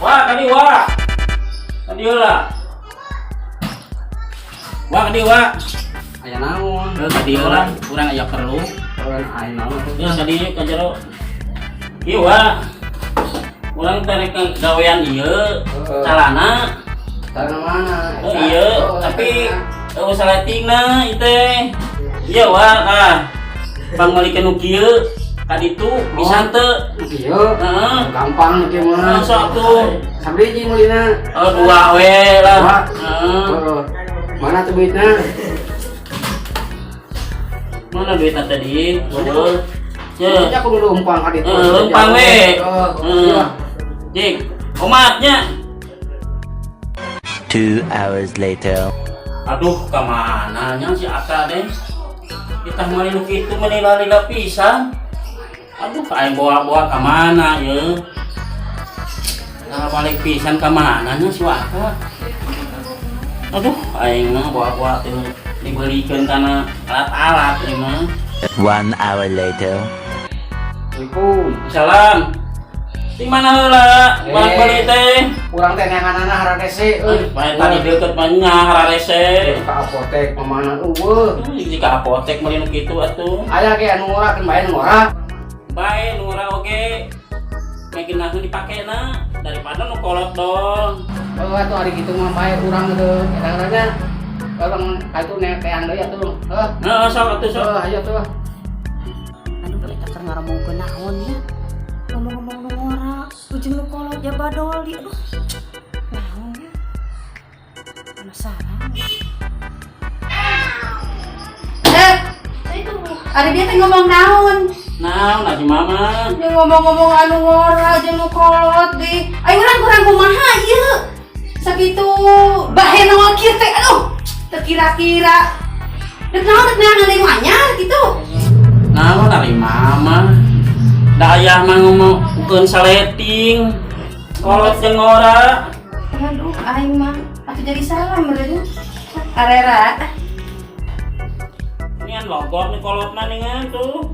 Wah, tadi wah. Tadi lah. Wah, tadi wah. Aya naon? Heuh, tadi lah, urang aya perlu. Urang aya naon? Ya tadi ka jero. Ieu wah. Urang teh rek gawean ieu, calana. Calana mana? Oh iya, tapi eueuh saletingna ieu teh. Iya wah, ah. Pangmeulikeun nu kieu ka ditu bisa teu? Ieu. Heeh. Gampang kieu mah. Sok tuh. Sabiji meulina? Oh, dua we lah. Dua. Heeh. Heeh. Mana tuh duitna? Mana duitna tadi? Heeh. Ye. Ini aku dulu leumpang ka ditu. Heeh, leumpang we. Heeh. Heeh. Jik, omatnya. 2 hours later. Aduh, kemana nya si Aka deh? Kita meuli nu kitu meuni lila pisan. Aduh, aing bawa-bawa ka mana ye? Nah, balik pisan ka mana nya si Aka? Aduh, aing mah bawa-bawa teh dibelikeun kana alat-alat ieu mah. 1 hour later. Assalamualaikum. Salam. Di mana heula? Balik beli teh. Urang teh neanganana hararese euy. Bae tadi deukeut mah nya hararese. Ka apotek mamana eueuh. Jika apotek meuli nu kitu atuh. Aya ge anu ngora keun bae nu ngora. Bae nu ngora oge. Meh geunaheun dipakena daripada nu kolot dong. Oh, atuh ari kitu mah bae urang teu eta-etanya. Tolong ka itu nek teang deui atuh. Heuh. Heeh, sok atuh sok. Heuh, ayo tuh. Aduh, eta keur ngaromongkeun naon ya? Ngomong-ngomong nu ngora, ujung nu kolot jabadol di aduh. Naon ya? Penasaran. Eh, ari dia teh ngomong naon? Naon si mama? Dia ngomong-ngomong anu ngora jeung nu kolot di. Ayo urang kurang kumaha ieu? Sakitu bahe nongol kieu teh aduh. Teu kira-kira. Dek naon dek neangan deui nu anyar kitu. Naon ari mama? Da ayah mah ngomong bukeun saleting. Kolot jeung ngora. Aduh, aing mah atuh jadi salah meureun. Arera. Ini kan logor nih kolotna nih kan tuh.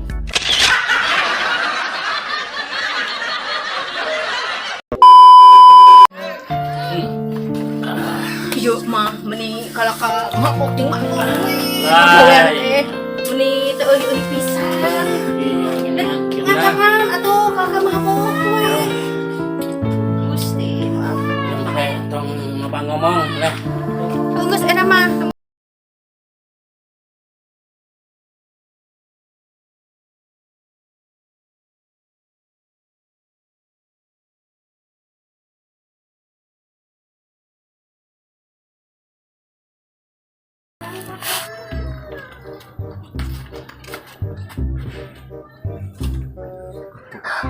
Yuk mah meni kalau ka mabok jeung mabok we. Lai. Gawean teh meni teu euy-euy pisan. Ngatangan atuh kalau ka mabok we. Gusti maaf. Yang tong apa ngomong lah. Geus enak mah.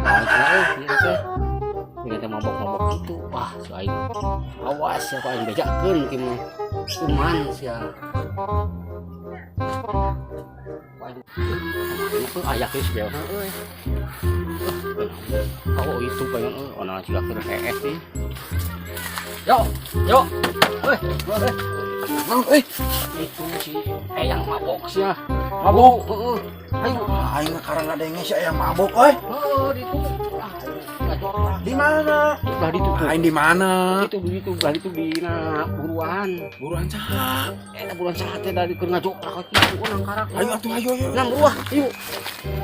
Baik lah ieu teh. Ieu teh mabok-mabok gitu. Wah, si aing. Awas ya aing bejakeun kieu mah. Kuman sia. Aing aya geus beona euy. Oh, itu pengen euy, ona juga keur hees nih. Yo, yo. Euy, euy. Euy. Itu si eyang mabok sia. Mabok, heeh. Ayo. Aing karang ngadenge si ayang mabok euy. Heeh, ditu. Ah, Di mana? belah ditu tuh. Aing di mana? Itu di itu belah ditu dina buruan. Buruan saha? Eta buruan saha teh dari keur ngajokrak kitu nang karak. Ayo atuh ayo ayo. Nang buruah, ayo.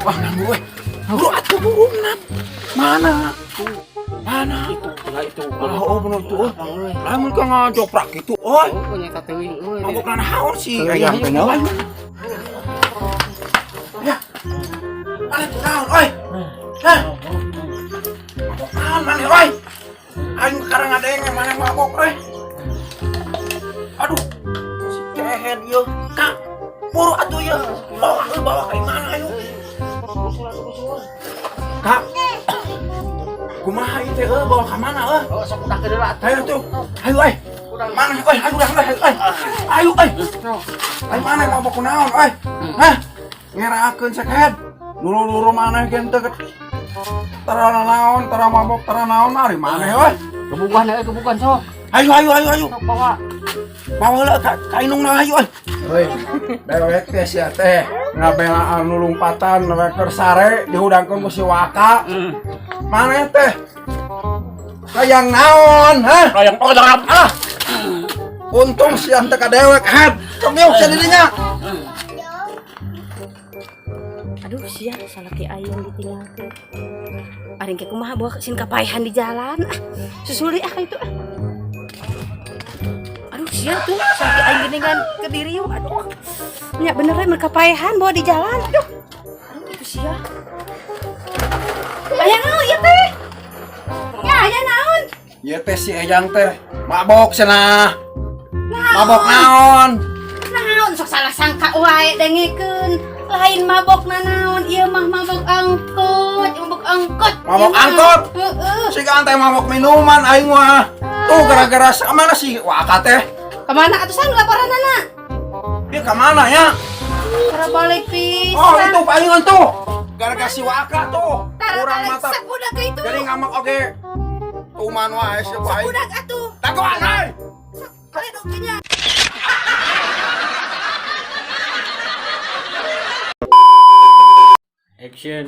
Wah, nang buru eh. Buru atuh buru nang. Mana? Mana? Itu belah itu. Oh, oh bener tuh. Bang euy. Lamun ka ngajoprak kitu euy. Oh, nyata teuing euy. Mabok naon sih Teuing, ayang ayo. teh euy. Ya. Mana tuh naon euy? Hah? Mabok naon maneh euy? Aing karang ngadenge maneh mabok euy. Aduh. Si kehed ieu. Kak, buru atuh ieu. Bawa euy, bawa ka imana ayo. Kak. Kumaha ieu teh euy, bawa ka mana euy? Oh, sok udah ke deui atuh. Ayo tuh. Ayo euy. Mana euy, ayo udah euy, ayo. Ayo euy. Ayo mana mabok kunaon euy? Hah? Ngerakeun sakehed. Dulu-dulu maneh ge teu tara naon, tara mabok, tara naon ari maneh euy. Kebukan euy, kebukan sok. Ayo ayo ayo ayo. Sok bawa. Bawa heula ka indungna ayo euy. Euy, dewek teh sia teh ngabelaan nu lumpatan we keur sare dihudangkeun ku si Waka. Maneh teh Hayang naon, hah? Hayang oh jangan Ah. Untung sia teu ka dewek, head. Sok yuk sia didinya. Aduh sia salaki aing ditinggalkeun. Aring ke kumaha bawa sin kapaehan di jalan. Ah, susul deui ah ka itu ah. Aduh sia tuh salaki aing geuningan ke diri yuk. Aduh. Nya bener we mun kapaehan bawa di jalan. Aduh. Aduh itu sia. Aya naon ieu teh? Ya aya naon? Ieu teh si Eyang teh mabok cenah. Mabok naon? Naon sok salah sangka wae dengekeun. Lain mabok nanaon, ieu mah mabok angkot, mabok angkot. Mabok Ieu mah. angkot? Heeh. Si teh mabok minuman aing mah. Tuh gara-gara mana sih Waka teh? Kemana atuh san laporanana? Dia ke mana ya? Tara balik pisan. Oh itu palingan tuh. Gara-gara si Waka tuh. Tara Kurang balik mata. sabudak ka itu. Jadi ngamak oge. Tuman wae si aing. Sabudak atuh. Dagoan euy. Kaledok nya. Action.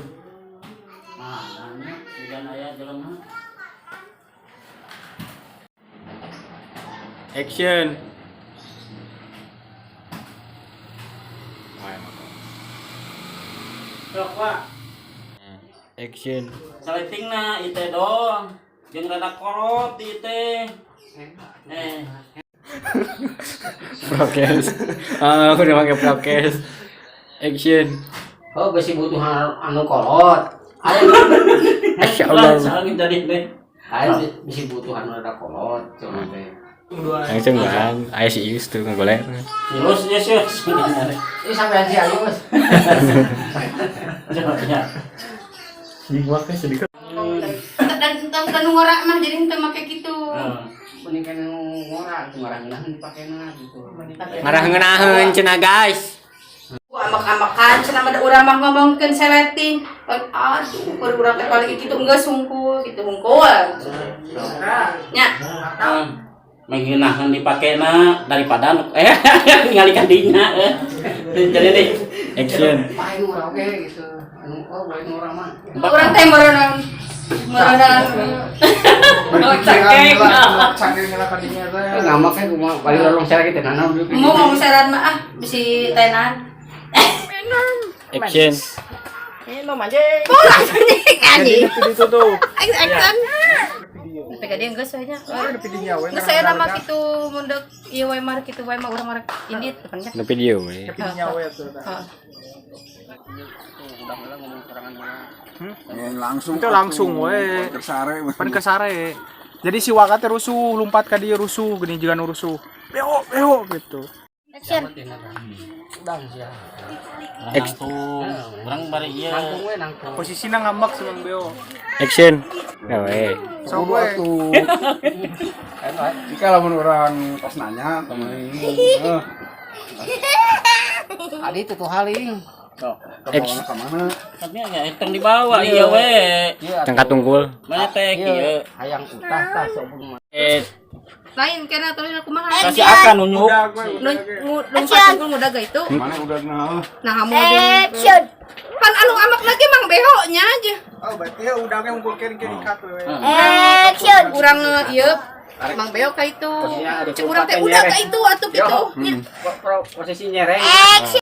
Mana hujan aya jelema. Action. Sok Pak. Action. Saletingna ieu teh dong. Jeung rada korot ieu teh. Eh, Prokes. Ah, aku udah pakai prokes. Action. Oh, besi butuh anu kolot. Ayo, Masya Allah. Salah jadi deh. ayo besi butuh anu rada kolot, cuma teh. Langsung kan, ayo si Ius tuh ngegoler. Terus ya sih. Ini sampean si Ayu, Mas. Ya. Dan tentang nu ngora mah jadi henteu make kitu. Mending kan ngora, tuh ngarah ngeunaheun dipakena gitu. Ngarah ngeunaheun cenah guys. Ambek-ambekan cenah mah da urang mah ngomongkeun seleting. Aduh, keur urang teh paling kitu geus hungkul kitu hungkul. Nya, Mengenahan dipakena daripada nu ningali ka dinya eh. Jadi deh. Action. Pak aing ngora oge gitu. Anu oh boleh ngora mah. urang teh meureunang meureunang. Oh, cakek. Eh ngamak kan kumaha paling lolong sera gitu nanaon dulu. Mau ngomong syarat mah ah bisi tenan. Action. Pulang anjing. Itu tuh. Action. Tapi dia geus we nya. Geus saya mah kitu mundek ieu wae mah kitu wae mah urang mah indit depannya. Nu video we. Heeh. Udah heula ngomong sorangan heula. Langsung Itu langsung we. Kesare. Pan kesare. Jadi si Waka teh rusuh, lompat ka dieu rusuh, gini juga nu rusuh. Beo, beo gitu. Action. Udang sia. Langsung urang bari ieu. Nangkung we nangkung. Posisinya ngambek si Mang Beo. Action. Ya we. So we. tuh. Jika lamun orang pas nanya temen Adi tuh haling. Ke mana? Tapi ya enteng dibawa iya we. Ieu Tangkat tunggul. Mana teh kieu. Hayang utah tah sok mah. Eh, Lain kena terus kumaha? kasih akan nunjuk. Nu lompat unggul ngudag itu. Mana udah nah. Nah, kamu action. Pan anu amak lagi Mang Beho nya aja. Oh, berarti ya udangnya unggul kering kering kat we. Action. Urang ieu Mang Beo ka itu. Cek urang teh udah ka itu atuh kitu. Nya. Posisi nyereng. Action.